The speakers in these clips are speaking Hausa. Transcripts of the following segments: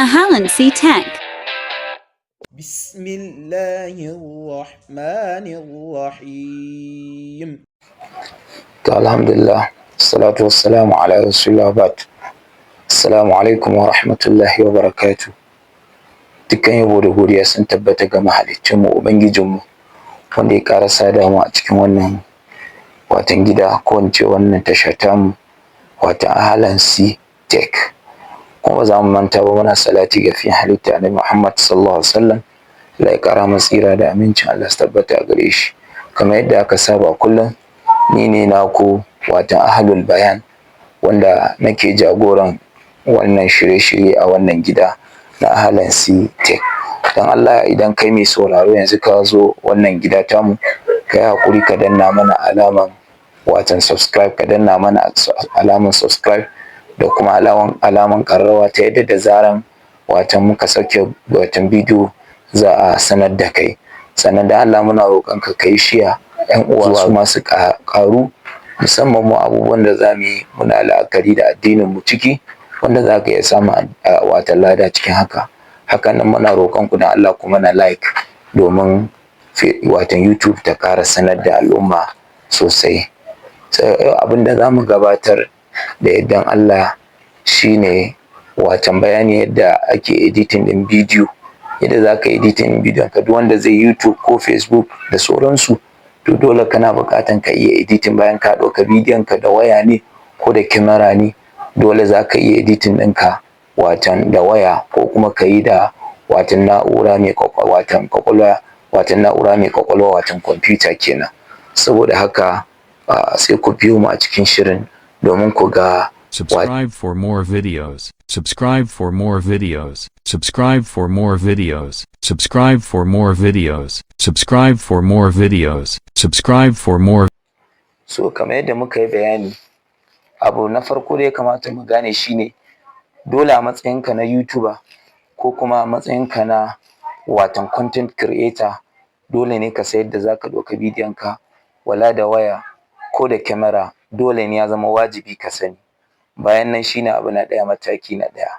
Ahlan C Tech. بسم الله الرحمن الرحيم. To, alhamdulillah, salatu wassalamu ala rasulillah, ba'd. Assalamu alaikum wa rahmatullahi wa barakatuh. Dukkan yabo da godiya sun tabbata ga mahaliccinmu, ubangijinmu, wanda ya ƙara sada mu a cikin wannan watan gida, ko in ce wannan tasha tamu, watan Ahlan C Tech. Kuma ba za mu manta ba, muna salati ga fiyayyen halitta, Annabi Muhammad sallallahu alaihi wasallam. Allah ya ƙara masa tsira da amincin Allah su tabbata a gare shi. Kamar yadda aka saba kullum, ni ne naku, watan Ahlul Bayan, wanda nake jagoran wannan shirye-shirye a wannan gida na Ahlan C Tech. Don Allah, idan kai mai sauraro yanzu ka zo wannan gida tamu, ka yi haƙuri ka danna mana alaman watan subscribe, ka danna mana alaman subscribe da kuma alaman ƙararrawa, ta yadda da zaran watan muka sauke watan bidiyo, za a sanar da kai. Sannan da Allah muna roƙon ka kai share, ƴan uwa su ma su ƙaru, musamman mu abubuwan da za mu yi muna la'akari da addinin mu ciki, wanda za ka iya samun watan lada cikin haka. Hakan nan muna roƙon ku da Allah ku mana like, domin watan YouTube ta ƙara sanar da al'umma sosai. Abin da za mu gabatar da yardan Allah shine watan bayani yadda ake editing ɗin bidiyo, yadda za ka editing ɗin bidiyon ka. Duk wanda zai YouTube ko Facebook da sauransu, to dole kana buƙatan ka iya editing. Bayan ka ɗauka bidiyon ka da waya ne ko da kyamara ne, dole za ka iya editing ɗinka watan da waya, ko kuma ka yi da watan na'ura mai watan ƙwaƙwalwa, watan na'ura mai ƙwaƙwalwa, watan kwamfuta kenan. Saboda haka sai ku biyo mu a cikin shirin domin ku ga. Subscribe for more videos. Subscribe for more videos. Subscribe for more videos. Subscribe for more videos. Subscribe for more videos. Subscribe for more. So, kamar yadda muka yi bayani, abu na farko da ya kamata mu gane shine dole a matsayinka na YouTuber ko kuma a matsayinka na watan content creator, dole ne ka san yadda za ka ɗauka bidiyon ka, wala da waya ko da kyamara. Dole ne, ya zama wajibi ka sani. Bayan nan shine abu na ɗaya, mataki na ɗaya.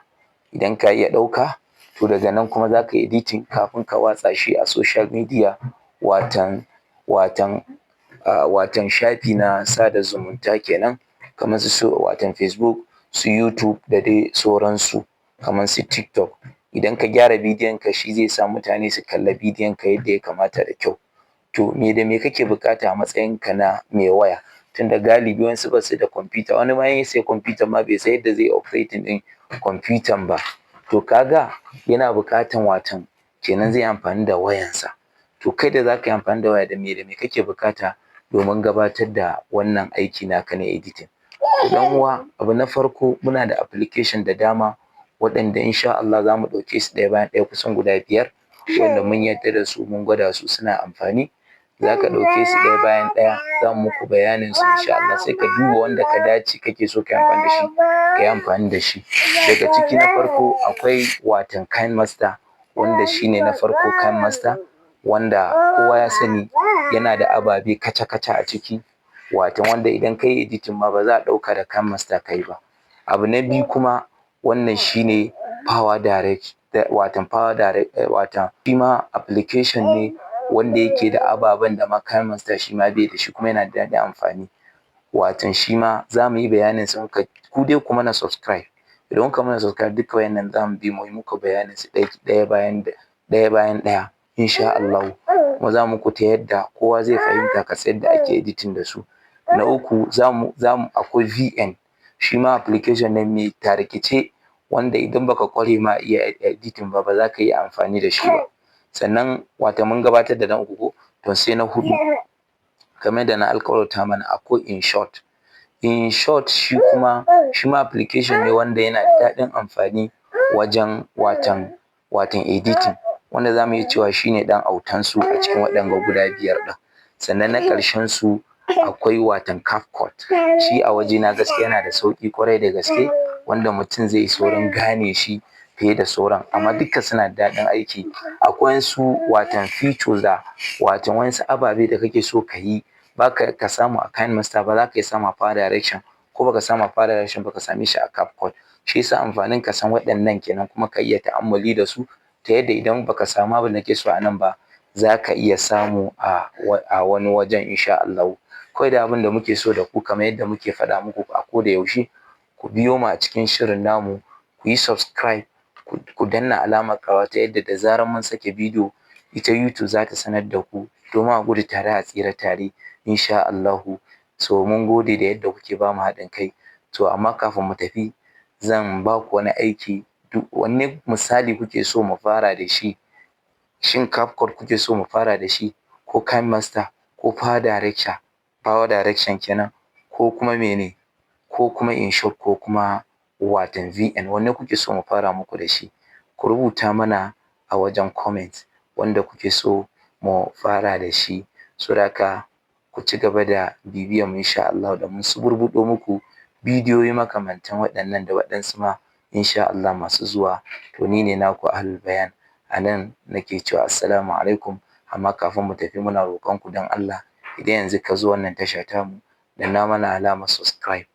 Idan ka iya ɗauka, to daga nan kuma za ka yi editing kafin ka watsa shi a social media, watan shafi na sada zumunta kenan, kamar su watan Facebook, su YouTube da dai sauransu, kamar su TikTok. Idan ka gyara bidiyon ka, shi zai sa mutane su kalla bidiyon ka yadda ya kamata da kyau. To, me da me kake buƙata a matsayin ka na mai waya? Tunda galibi wasu basu da kwamfuta, wani ma in ya siya kwamfutan ma bai san yadda zai yi operating ɗin kwamfutan ba. To, ka ga yana buƙatan watan kenan zai yi amfani da wayansa. To, kai da za ka yi amfani da waya, da me da me kake buƙata domin gabatar da wannan aiki naka na editing? Ɗan uwa, abu na farko, muna da application da dama waɗanda insha Allah za mu ɗauke su ɗaya bayan ɗaya, kusan guda biyar, wanda mun yarda da su, mun gwada su, suna amfani. Za ka ɗauke su ɗaya bayan ɗaya, za mu muku bayanin su insha Allah. Sai ka duba wanda ka dace kake so ka yi amfani da shi, ka yi amfani da shi. Daga ciki, na farko akwai watan KineMaster, wanda shine na farko. KineMaster, wanda kowa ya sani, yana da ababe kaca-kaca a ciki, watan wanda idan ka yi editing ma ba za a ɗauka da KineMaster ka yi ba. Abu na biyu kuma, wannan shine Power Direct, watan Power Direct, watan shi ma application ne wanda yake da ababen da ma KineMaster shi ma bai da shi, kuma yana da daɗin amfani. Watan shi ma za mu yi bayanin sa. Ku dai ku mana subscribe. Idan kuka mana subscribe, duka wayannan za mu bi mu yi muku bayanin su ɗaya bayan ɗaya bayan ɗaya insha Allahu. Kuma za mu muku ta yadda kowa zai fahimta ka yadda ake editing da su. Na uku, za mu akwai VN. Shi ma application ne mai tarkice, wanda idan baka ƙware ma iya editing ba, ba za ka iya amfani da shi ba. Sannan wato mun gabatar da na uku ko? To, sai na huɗu, kamar yadda na alƙawarta mana, akwai InShot. InShot shi kuma, shi ma application ne wanda yana da daɗin amfani wajen watan editing, wanda za mu iya cewa shi ne ɗan autan su a cikin waɗanga guda biyar ɗin. Sannan na ƙarshen su akwai watan CapCut. Shi a wajena gaskiya yana da sauƙi ƙwarai da gaske, wanda mutum zai yi saurin gane shi fiye da sauran, amma duka suna da daɗin aiki. Akwai wasu watan features da watan wasu ababe da kake so ka yi baka ka samu a KineMaster ba, za ka iya samu a Power Direction ko Ko baka samu a Power Direction ba, ka same shi a CapCut. Shi yasa amfanin ka san waɗannan kenan, kuma ka iya ta'ammali da su, ta yadda idan baka samu abin da kake so a nan ba, za ka iya samu a wani wajen, insha Allahu. Kawai da abin da muke so da ku, kamar yadda muke faɗa muku a koda yaushe, ku biyo mu a cikin shirin namu, ku yi subscribe, ku danna alamar ƙarawa, ta yadda da zarar mun sake bidiyo, ita YouTube za ta sanar da ku, domin a gudu tare a tsira tare, insha Allahu. So mun gode da yadda kuke ba mu haɗin kai. To amma kafin mu tafi, zan ba ku wani aiki. Duk wanne misali kuke so mu fara da shi? Shin CapCut kuke so mu fara da shi, ko KineMaster, ko Power Direction kenan, ko kuma mene, ko kuma InShot, ko kuma watan VN? Wanne kuke so mu fara muku da shi? Ku rubuta mana a wajen comment wanda kuke so mu fara da shi. So haka ku ci gaba da bibiyan mu, insha Allah, da mun suburbuɗo muku bidiyoyi makamantan waɗannan da waɗansu ma, insha Allah, masu zuwa. To ni ne naku Ahlul Bayan, a nan nake cewa assalamu alaikum. Amma kafin mu tafi, muna roƙon ku don Allah, idan yanzu ka zo wannan tasha tamu, danna mana alamar subscribe.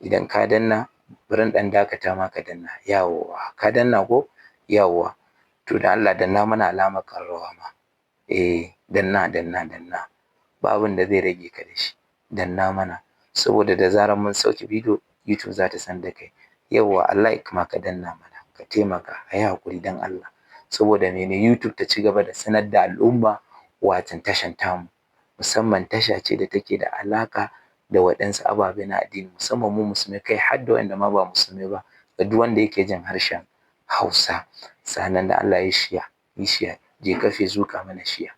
Idan ka danna, bari in ɗan dakata ma ka danna. Yawwa, ka danna ko? Yawwa. To don Allah danna mana alamar ƙararrawa ma. Eh, danna, danna, danna, ba abin da zai rage ka da shi. Danna mana, saboda da zarar mun sauke bidiyo, YouTube za ta san da kai. Yawwa, a like ma ka danna mana, ka taimaka, a yi haƙuri don Allah, saboda mene? YouTube ta ci gaba da sanar da al'umma watan tashan tamu, musamman tasha ce da take da alaƙa da waɗansu ababe na addini, musamman mu musulmai, kai har da waɗanda ma ba musulmai ba, ga duk wanda yake jin harshen Hausa. Sannan da Allah yi share, yi share, je ka Facebook ka mana share.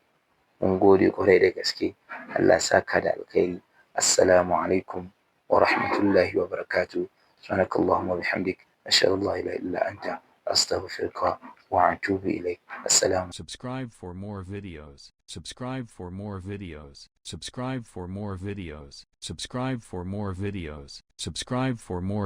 Mun gode ƙwarai da gaske. Allah saka da alkhairi. Assalamu alaikum wa rahmatullahi wa barakatuh. Subhanakallahumma wa bihamdik, ashhadu an la ilaha illa anta, astaghfiruka wa atubu ilaik. Assalamu Subscribe for more videos. Subscribe for more videos. Subscribe for more videos. Subscribe for more videos. Subscribe for more.